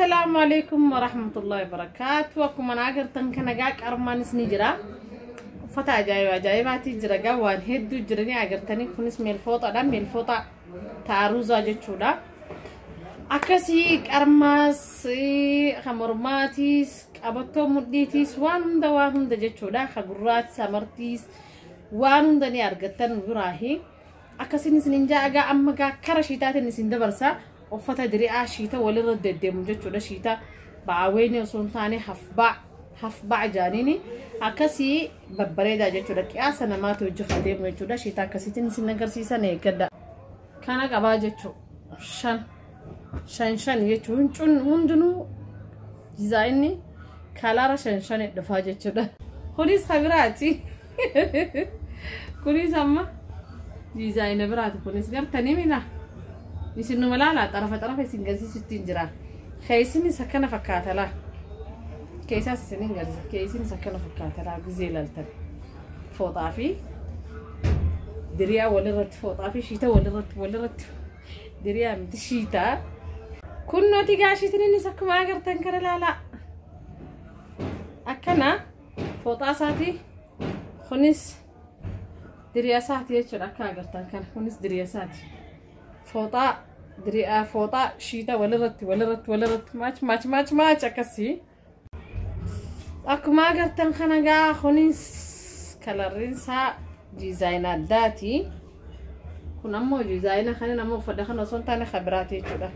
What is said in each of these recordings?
Assalaamu alaikum warahmatullahi wabarakaatu. Akkuma na agartan kana gaa qarmaanis ni jira. Uffata ajaa'iba ajaa'ibaati jira gaa waan hedduu jiranii agartanii kunis meelfooxaadha. Meelfooxa taaruuzaa jechuudha. Akkasii qarmaas kan mormaatiis qabattoo mudhiitiis waan hunda waan hunda jechuudha. Kan gurraatis amartiis waan hunda ni argattan biraahi. Akkasiin isin jaa amma gaa kara shiitaatiin isin dabarsa. Uffata diri'aa shiita walirra deddeemu jechuudha. Shiita ba'aawweeni osoo hin taane hafbaa jaaniini akkasii babbareedaa jechuudha. Qiyaasa namaatu hojii deemu jechuudha. Shiita akkasiitiin isin agarsiisan eeggadha. Kana qabaa jechuudha. Shan shan shan jechuun hundinuu diizaayinni kalaara shan shan dhufaa jechuudha. Kunis kan biraati. Kunis amma diizaayina biraati. Kunis gartanii mina. Isin numa laalaa xarafa xarafa isin garsiisutti hin jira. Keessinis akkana fakkaata laa. Keessaas isin hin garsiisa. Keessinis akkana fakkaata laa gizee ilaaltan. Fooxaa fi diriyaa walirratti fooxaa fi shiita walirratti walirratti diriyaa miti shiitaa. Kun nuti gaashiitiin innis akkuma agartan kana laalaa. Akkana fooxaa isaati. Kunis diriyaa isaati jechuudha akka agartan kana. Kunis diriyaa isaati. Fooxaa diriyaa fooxaa shiita walirratti walirratti walirratti maach maach maach maach akkasii. Akkuma agartan kana gaa kunis kalarriin isaa diizaayina addaati. Kun ammoo diizaayina kana nama uffata kana osoo hin taane kan biraati jechuudha.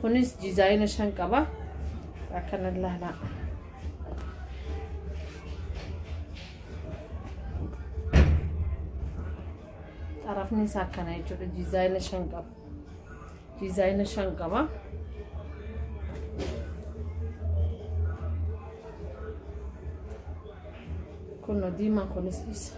Kunis diizaayina shan qaba. Akkana ilaalaa. Xarafni isaa akkana jechuudha. Diizaayina shan qaba. Diizaayina shan qaba. Kun diimaan kunis isa.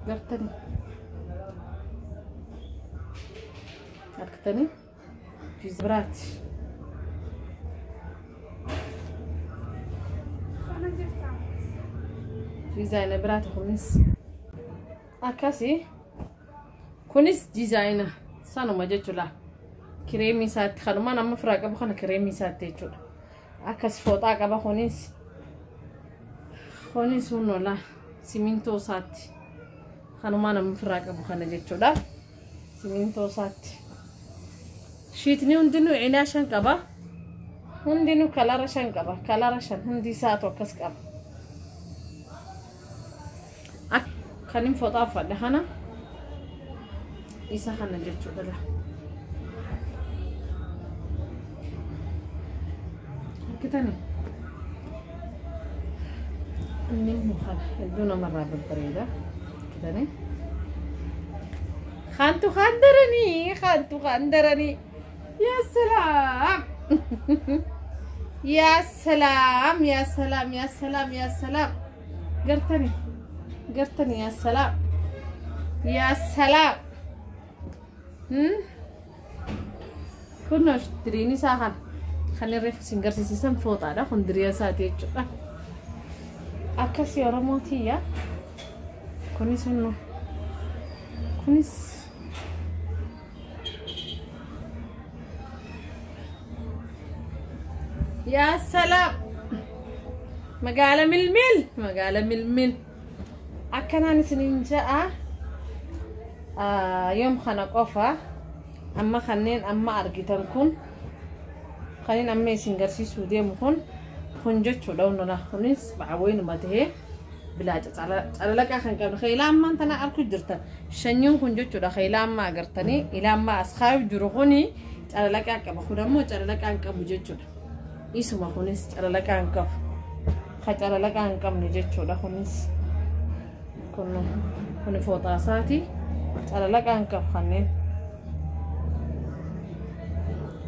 Gartanii. Argitanii? Biraati. Diizaayina biraati kunis. Akkasii. Kunis diizaayina sanuma jechuudha. Kireemii isaatti kanumaan amma firaa qabu kana kireemii isaatti jechuudha. Akkas fooxaa qaba kunis. Kunis hunnola simintoo isaatti. Kanumaan amma firaa qabu kana jechuudha. Simintoo isaatti. Shiitni hundinuu cinaa shan qaba. Hundinuu kalara shan qaba. Kalara shan hundi isaatu akkas qaba. Kan hin fooxaa uffadhe kana isa kana jechuudha. Argitanii? Inni immoo kana hedduu namarraa babbareeda. Argitanii? Kaantu kaan daranii kaantu kaan daranii. Yaa salaam! Yaa salaam! Yaa salaam! Yaa salaam! Yaa salaam! Gartanii? Gartanii yaa salaam! Yaa salaam! Kun diriin isaa kana. Kan irra isin garsiisan fooxaadha. Kun diriya isaati jechuudha. Akkasii Oromoo tiyya. Kunis hunnu. Kunis yaa salaam! Magaala milmil! Magaala milmil! Akkanaan isiniin ja'a. Yoom kana qofa amma kanneen amma argitan kun kanneen amma isin garsiisuu deemu kun kun jechuudha hundola kunis ba'awweenuma tahee bilaa calalaqaa kan qabdu keelaa ammaan tana arku jirtan shanyiin kun jechuudha keelaa amma agartanii ilaa amma as kaayuu jiru kuni calalaqaa qaba kun ammoo calalaqaa hin qabu jechuudha isuma kunis calalaqaa hin qabu ka calalaqaa hin qabne jechuudha kunis kun kun fooxaa isaati calalaqaa hin qabu kanneen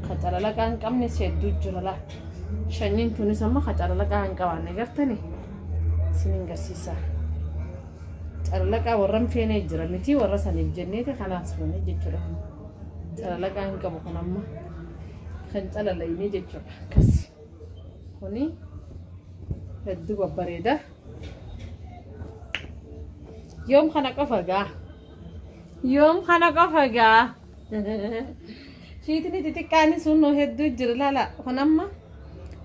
ka calalaqaa hin qabne hedduu jira laa shanyiin tunis amma ka calalaqaa hin qabaanne gartanii isinin garsiisa. Calalaqaa warra hin feene jira miti warra saniif jenneeti kanaas fuune jechuudha. Calalaqaa hin qabu kun amma kan calalayne jechuudha. Akkas kuni hedduu babbareeda. Yoom kana qofa gaa? Yoom kana qofa gaa. Shiitni xixiqqaanis hunnoo hedduu jira laala. Kun amma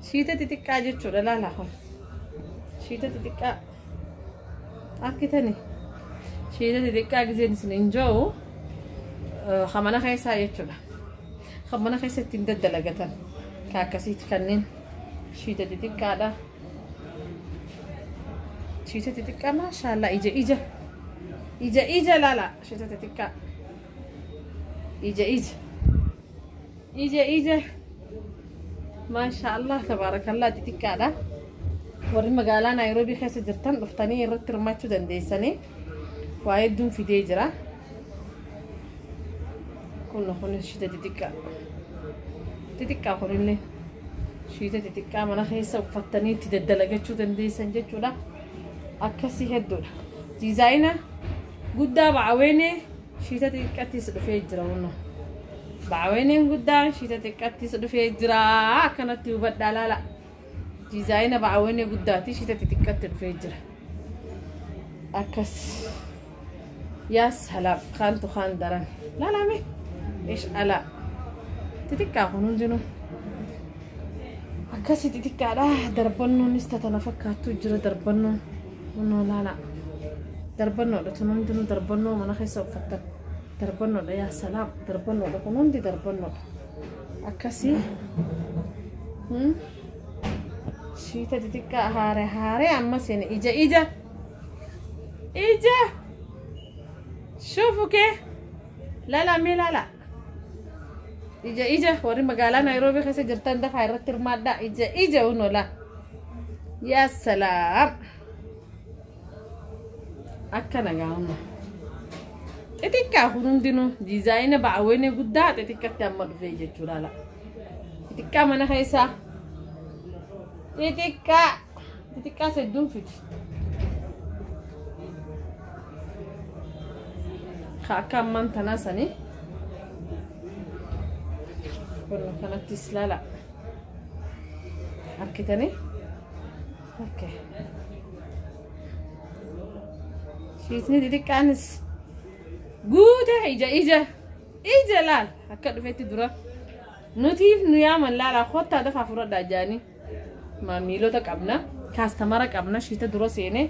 shiita xixiqqaa jechuudha laala kun. Shiita xixiqqaa. Akkitani. Shiita xixiqqaa giseen isin hin jiru mana keessaa jechuudha. Kan mana keessa ittiin daddalagatan. Ka akkasiiti kanneen shiita xixiqqaadha. Shiita xixiqqaa maashaallah ija ija. Ija ija laala shiita xixiqqaa. Ija ija. Ija ija. Maashaallah tabaarakallah xixiqqaadha. Warri magaalaa Naayiroobii keessa jirtan dhuftanii irratti hirmaachuu dandeessanii waa hedduun fidee jira. Kun kunis shiita xixiqqaa. Xixiqqaa kunillee shiita xixiqqaa mana keessa uffattanii itti daddalagachuu dandeessan jechuudha. Akkasii hedduudha. Diizaayina guddaa ba'aweenee shiita xixiqqattis dhufee jira hunoo. Ba'aweeneen guddaan shiita xixiqqattis dhufee jira. Akkanatti hubadhaa laala. Diizaayina ba'aweenee guddaati shiita xixiqqatti dhufee jira. Akkas. Yaa salaam kaantu kaan daran. Laalame. Ish alaa. Xixiqqaa kun hundinuu. Akkasii xixiqqaadha. Darbannoonis tatana fakkaattu jira darbannoon. Kunoo laala. Darbannoodha tun hundinuu darbannoo mana keessa uffattan. Darbannoodha yaa salaam darbannoodha kun hundi darbannoodha. Akkasii. Shiita xixiqqaa haaree haaree amma seene ija ija. Ija. Shuufu kee. Laala mee laala. Ija ija warri magaalaa Naayiroobii keessa jirtan dafaa irratti hirmaadhaa. Ija ija unola. Yaa salaam. Akka nagaa hunna. Xixiqqaa kun hundinuu diizaayina ba'aweenee guddaa xixiqqatti amma dhufee jechuudha laala. Xixiqqaa mana keessaa. Xixiqqaa. Xixiqqaas hedduun fidi. Ka akka ammaan tanaa sanii. Kun kanattis laala. Harkitanii? Okay. Shiitni xixiqqaanis guute ija ija ija laal akka dhufetti dura nutiif nu yaaman laala kottaa dafaa fudhadhaa jaanii maamiilota qabna kaastamara qabna shiita dura seene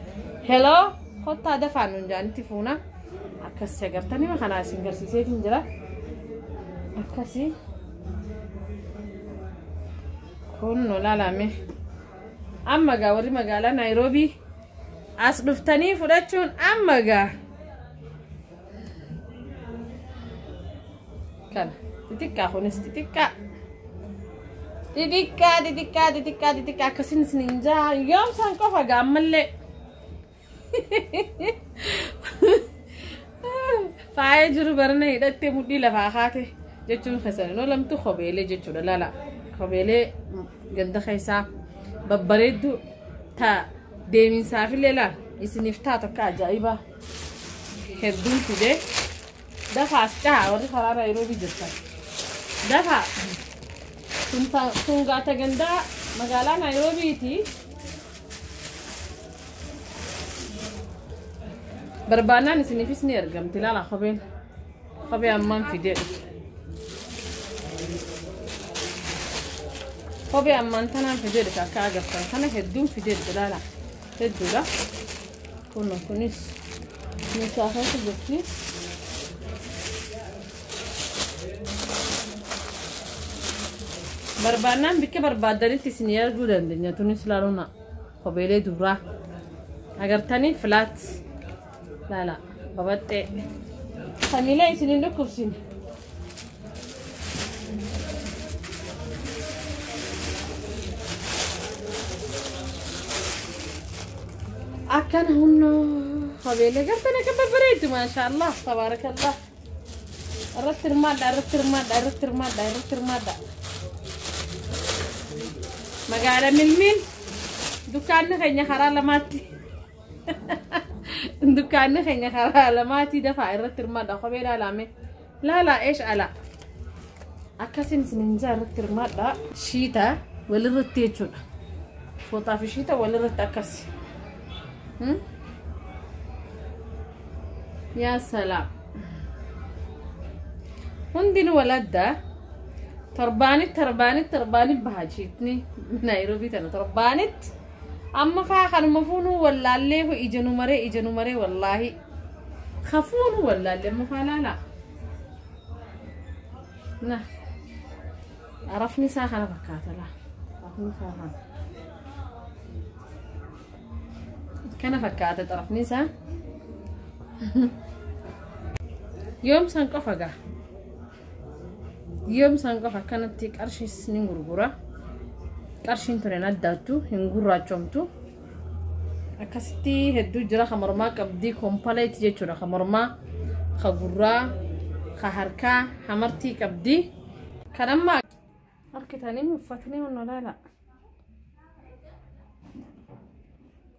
heloo kottaa dafaa nun jaanitti fuuna akkasii agartanii kanaa isin garsiiseetiin jira akkasii kun nu laalame amma gaa warri magaalaa Naayiroobii as dhuftanii fudhachuun amma gaa kana xixiqqaa kunis xixiqqaa xixiqqaa xixiqqaa xixiqqaa xixiqqaa akkasiin isin hin jaa yoom isaan qofa gaa ammallee faaya jiru barana hidhattee mudhii lafaa kaate jechuun keessan inoo lamtu kopheelee jechuudha laala kopheelee ganda keessaa babbareedduu ta deeminsaafillee laal isiniif taatu akka ajaa'ibaa hedduun fidee dafaas dhaha warri karaa Naayiroobii jirtan dafaa tungaata gandaa magaalaa Naayiroobiiti. Barbaannaan isiniifis ni argamti laala kopheen kophee ammaan fidee dhufe. Kophee ammaan tanaan fidee dhufe akka agartan kana hedduun fidee dhufe laala hedduudha. Kun kunis meeshaa keessa jirti. Barbaannaan bikka barbaaddanitti isin arguu dandeenya. Tunis laaluuna kopheelee duraa agartanii filaat laala babaxxee samiilee isin hin dhukkubsine. Akkana hunnoo kopheelee gartan akka babbareeddu maashaallah tabaarakallah. Irratti hirmaadha irratti hirmaadha irratti hirmaadha irratti hirmaadha. Magaalaa Milmiin dukkaanni keenya karaa lamaatti. Dukkaanni keenya karaa lamaatti dafaa irratti hirmaadha kophee laalame. Laalaa eesh ala. Akkasiin isin hin jaa irratti hirmaadha. Shiita walirratti jechuudha. Fooxaa fi shiita walirratti akkas. Yaa salaam. Hundinuu wal addaa. Torbaanitti torbaanitti torbaanitti baha shiitni Naayiroobii tana torbaanitti. Amma faa kanuma fuunuu wallaallee ija nu maree ija nu maree wallaahi. Kafuunuu wallaallee amma faa laala. Na arafni isaa kana fakkaata laa. Arafni isaa kana. Kana fakkaata xarafni isaa. Yoom san qofa gaa. Yoom san qofa akkanatti qarshiis ni gurgura. Qarshiin tun hin addaattu hin gurraachomtu. Akkasitti hedduu jira ka mormaa qabdii kompaleeti jechuudha ka mormaa ka gurraa ka harkaa hamartii qabdi. Kan amma harkitanii uffatni hunna laala.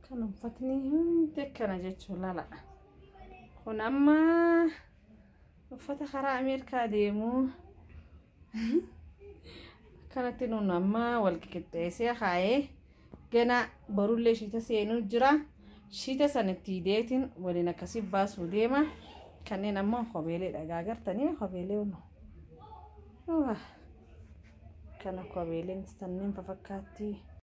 Kan uffatni hundi akkana jechuudha laala. Kun amma uffata karaa Ameerikaa deemu. Akkanatti nun amma wal qixxeessee kaayee gana borullee shiita seenuu jira. Shiita sanatti hideetiin waliin akkasii baasuu deema. Kanneen ammoo kopheelee dhagaa gartanii kopheelee hunu. Kana kopheeleen kanneen fafakkaatti.